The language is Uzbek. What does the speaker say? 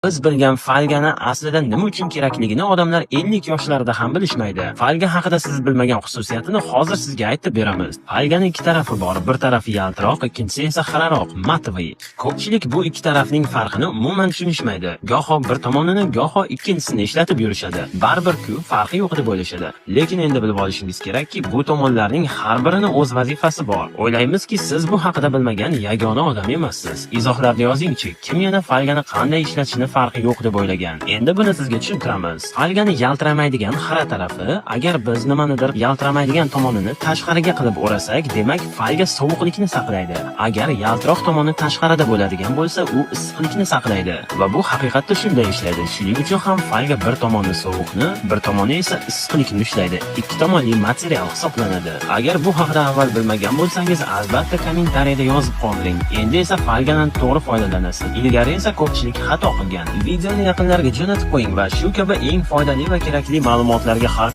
Biz bilgan folgani aslida nima uchun kerakligini odamlar 50 yoshlarida ham bilishmaydi. Folga haqida siz bilmagan xususiyatini hozir sizga aytib beramiz. Folgani ikki tarafi bor. Bir tarafi yaltiroq, ikkinchisi esa xiraroq, матовый. Ko'pchilik bu ikki tarafning farqini umuman tushunishmaydi. Goho bir tomonini, goho ikkinchisini ishlatib yurishadi. Baribir-ku farqi yo'q deb o'ylashadi. Lekin endi bilib olishingiz kerakki, bu tomonlarning har birini o'z vazifasi bor. O'ylaymizki, siz bu haqida bilmagan yagona odam emassiz. Izohlarda yozingchi, kim yana folgani qanday ishlatishni farqi yo'q deb o'ylagan? Endi buni sizga tushuntiramiz. Folgani yaltiramaydigan xira tarafi, agar biz nimanidir yaltiramaydigan tomonini tashqariga qilib o'rasak, demak, folga sovuqlikni saqlaydi. Agar yaltiroq tomoni tashqarida bo'ladigan bo'lsa, u issiqlikni saqlaydi. Va bu haqiqatda shunday ishlaydi. Shuning uchun ham folga bir tomoni sovuqni, bir tomoni esa issiqlikni ushlaydi. Ikki tomonli material hisoblanadi. Agar bu haqida avval bilmagan bo'lsangiz, albatta kommentariyada yozib qoldiring. Endi esa folgadan to'g'ri foydalanasiz. Ilgari esa ko'pchilik xato qilgan. Videoni yaqinlarga jo'natib qo'ying va shu kabi eng foydali va kerakli ma'lumotlarga har